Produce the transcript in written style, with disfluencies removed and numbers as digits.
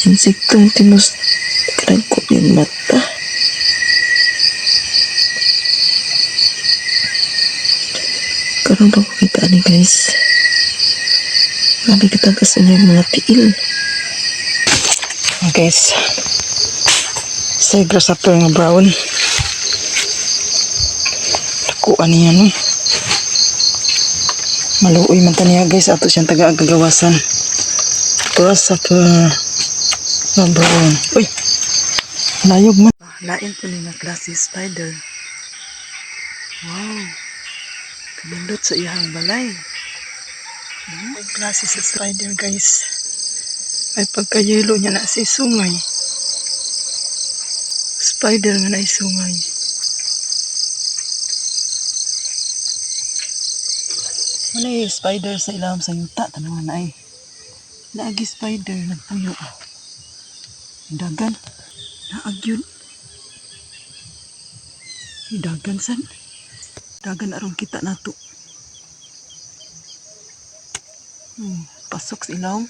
Insektong timos kadagko yung mata. Karon pa ko kita ani, guys. Grabe katagas niya yung mga tiil. Oh, guys. Sa grasshopper nga brown. Nakuha niya, no. Maluoy man ta niya, guys. Ato siyang taga-agagawasan. Grasshopper nga brown. Uy! Layog man. Lain po ni nga klase spider. Wow. Kanindot sa iyang balay. May klase sa spider, guys. Ay pagka-yellow niya na si sungay. Spider nga na sungay. Wala yung spider sa ilawom sa yuta. Tanawan na ay. Naagi spider nagpuyo. Dagan. Naagyun. Dagan san. Dagan aron kita nato. Pasok sa ilawom.